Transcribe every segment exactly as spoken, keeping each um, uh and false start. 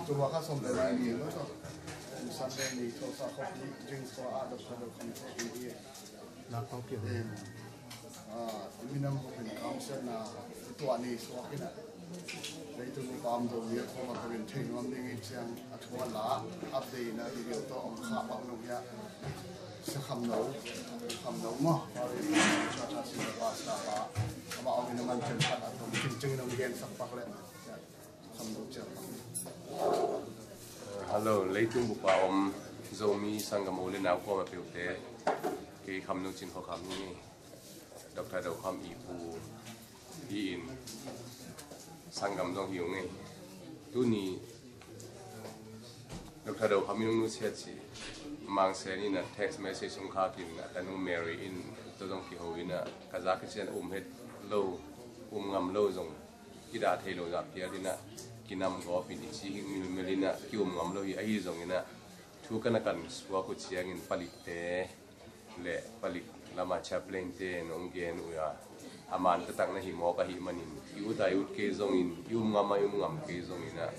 Tua kha sawm le nai ni lo tawh. Sunday ni tawh sa khawm hi, James tawh a dok sa dok khan hi. Nak tawh piang. Em, ah, minam hopin kamsiatna tua ni suak in a. Leitung pam do ni a khawm a ka rin thei nuam ding i ciang a thu a la update na video tawh om kha bang lo hia. Sa kham lo, kham lo maw. Pari sa ta si pa sa pa. Ama om in a man chen khat a tawm cing cing in om gen sak pak le. Hello, leitung bup a om Zomi sanggam u le nau kuamah peuhte. Kei Kham Nu Cin Khua Kham hi. Doctor Do Kham i pu hi in, sanggam zong hi ung ei. Tuni Doctor Do Kham i nungnu siat si Mang Sen in a text message sung khakin a tanu Mary in tua zong kiho in a, ka za ka cian um het lo, um ngam lo zong, i dah thei lo zah phial in a, kinam gawp in i ci hi milmil in a, ki um ngam lo hi. Ahi zong in a, thu ka na kan suak uh ciangin palikte le palik lama chaplain te nong gen uh a, a man taktak na hi mawk ahih manin, i ut a i ut kei zongin, i um ngam a i um ngam kei zongin a,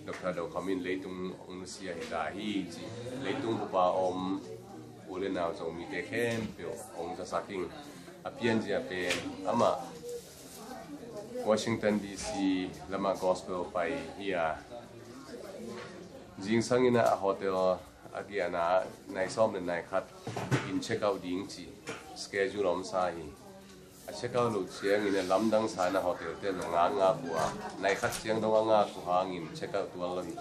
Doctor Do Kham in leitung ong nusia hi ta hi ci. Leitung bup a om u le nau Zomite khempeuh ong zasak ing. A pianzia pen amah Washington D C lama gospel pai hi a, zingsang in a hotel a giahna nai sawm le nai khat in check out ding ci schedule omsa hi. A check out lo ciangin a lamdang sa in a hotel te zong ngak ngak uh a, nai khat ciang dong a ngak uh hangin check out tuan lo hi.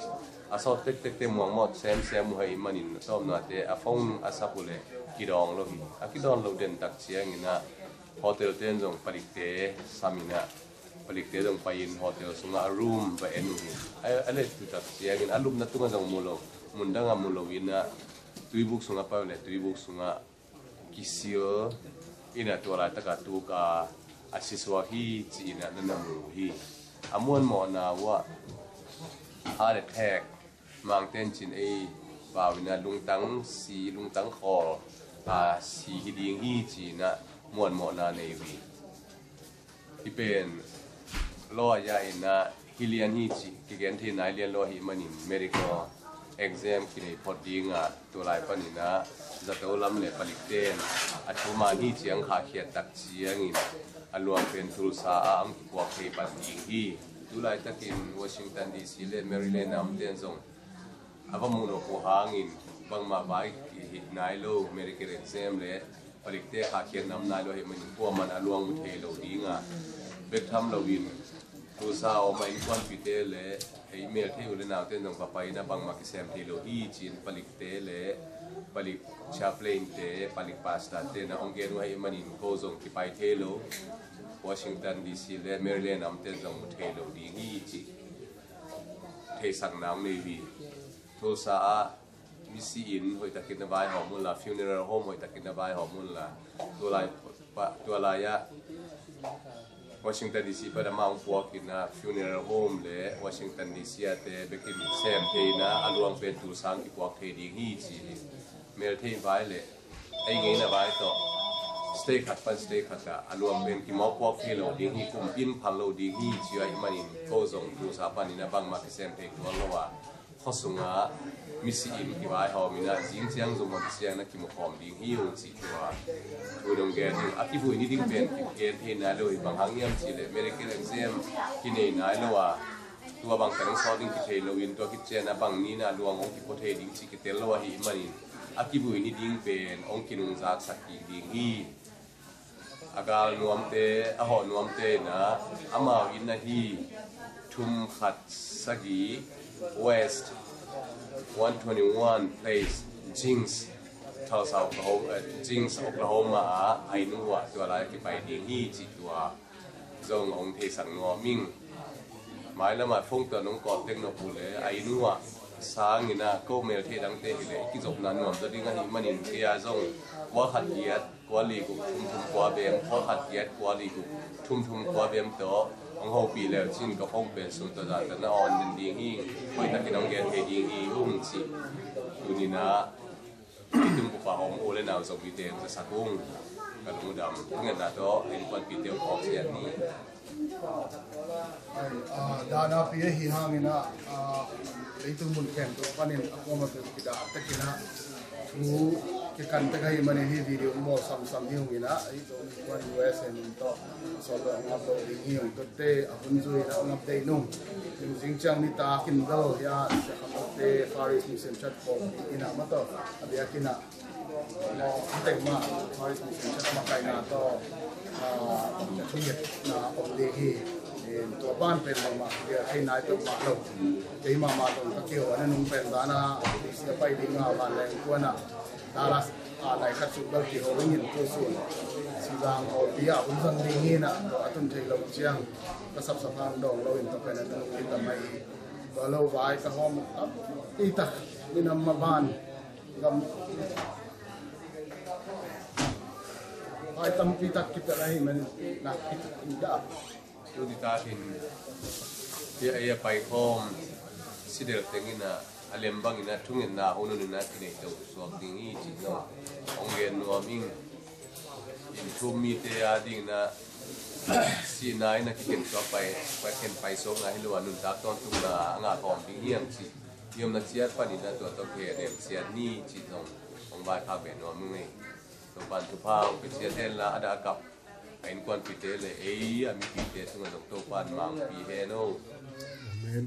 A sawt tektek te muangmawt semsem uh ahih manin a tawpna te a phone a sap uh le kidawng lo hi. A kidawng lo den tak ciangin a hotel ten zong palikte sam in a, palikte zong pai in hotel sungah a room va en uh hi. A, a let tu tak ciangin a lupna tungah zong mu lo, mundang a mu lo in a, tuibuk sungah pai uh le tuibuk sungah kisil in a, tua laitak a tuk a, a sisuak hi ci in a na na mu hi. A muanmawhna uh ah heart attack, Mangten cin ei pau in a lungtang si, lungtang khawl a si hi ding hi ci in a muanmawhna nei uh hi. Hi pen lawyer in a hi lian hi ci, kigen thei nai lian lo ahih manin medical exam kinei phot ding a, tua lai panin a zato lam le palikten a thu man hi ciang khahkhiat tak ciangin a luang pen Tulsa ah ang kipuak thei pan ding hi. Tu laitakin Washington D C le Maryland a omten zong a va muh nop uh hangin bangmah vai kihih nai lo, medical exam le palikte khahkhiat nam nai lo ahih manin kuaman a luang mu thei lo ding a, bek tham loin Tulsa a om a innkuanpihte le ei mel thei u le naute in zong va pai in a, bangmah kisem thei lo hi ci-in palikte le palik chaplain te, palik pastor te in a hong gen uh ahih manin ko zong kipai thei lo, Washington D C le Maryland a omte in zong mu thei lo ding hi ci theihsakna hong nei uh hi. Tulsa ah misi in hoihtakin na vaihawm unla, funeral home hoihtakin na vaihawm unla, tua lai pa, tua lai-ah Washington D C pan amah hong puak in a, funeral home le Washington D C ate bekin sem thei in a, a luang pen Tulsa ah kipuak thei ding hi ci hi. Mel thei vai le ei ngeina vai tawh state khat pan state khat ah a luang pen kimawk puak thei lo ding hi, kumpi in phal lo ding hi ci uh ahih manin ko zong Tulsa panin a bangmah kisem thei tuan lo a, khua sungah misi in kivaihawm in a, zing ciang zong hon ciang na kimukhawm ding hi ung cih tua thu dong gen hi. A kivui ni ding pen kigen thei nai lo hi. Bang hang hiam cih leh medical exam kinei nai lo a, tua bang teng sawt ding kithei loin tua khit ciang a bang ni in a luang hong kipua thei ding cih kitel lo ahih manin a kivui ni ding pen hong kinungzaksak kik ding hi. A gal nuamte, a hawh nuamte in a, amau inn ahi thum khat sagih West one twenty-one Place, Jinx, Tulsa, Oklahoma, eh, Jinx, Oklahoma ah a inn uh ah tua lai kipai ding hi cih tua zong hong theisak nuam ing. Mailam ah phone tawh nong call tek nop uh leh a inn uh ah sang in a, ko mel thei dangte hi leh i kizopna nuam zaw ding ahih manin kei a zong kua khat giat kua li guk thum thum kua bem, kua khat giat kua li guk thum thum kua bem tawh hong hopih leu cin ka phone pen sung tawh zahtakna on den ding hi. Hoihtakin hong gen thei ding hi ung cih tuni in a Tung upa hong u le nau Zomite hong zasak ung. Ka lungdam. Thungetna tawh innkuanpite hong phawk ciat ni. Ai, ah, dana pi ahi hangin ah, ah, leitung mun khempeuh panin a kuama peuh kidah takin ah thu kikan tek ahi manin hih video bawl samsam hi ung in ah, hih Zomi Innkuan U S A min tawh sawt lo ngap lo ding hi ung. Tuate a hun zui in ah ngap dei nung. Ning zing ciang nitak in bel hi a, Sia Kham Lote Far East Mission Church pawlpi in ah mah tawh a biakinn ah Tengma Maurice Mission Church makaihna tawh, ah, thungetna om ding hi. Tua ban pen bangmah bia thei nai peuhmah lo. Kei mahmah zong ka kiho a na nung pen dana Asia pai ding a vanleng kuan ah Dallas ah nai khat suk bel kiho ringin tu sun. Sizang ho bia hun zang ding hi na tua a tun thei lo ciang ka sapsap hang dawng lo in tua pen a na nung in lamai hi. Tua lo vai ka hawm tam i tak minam ma ban. Gam pai tampi tak kita lahi man nak kita inda. Tuni takin pia ia pai khawm sidel tengina a lembangina thungetna hununina kinei to suak ding hi ci no. Ong gen nuam ing. In thu mite a dingna sihna in a kiken suak pai, pai ken pai suakna hi lo a nuntak tawntungna a ngah khawm ding hiang ci. Hiamna ciat panin a tua tawh khe nem ciat ni ci zong hong vaikhak ve nuam ung ei. Topan thupha hong pia ciat hen la a dah a kap a innkuanpite le ei a mipite sungah zong Topan mangpi hen o. Amen.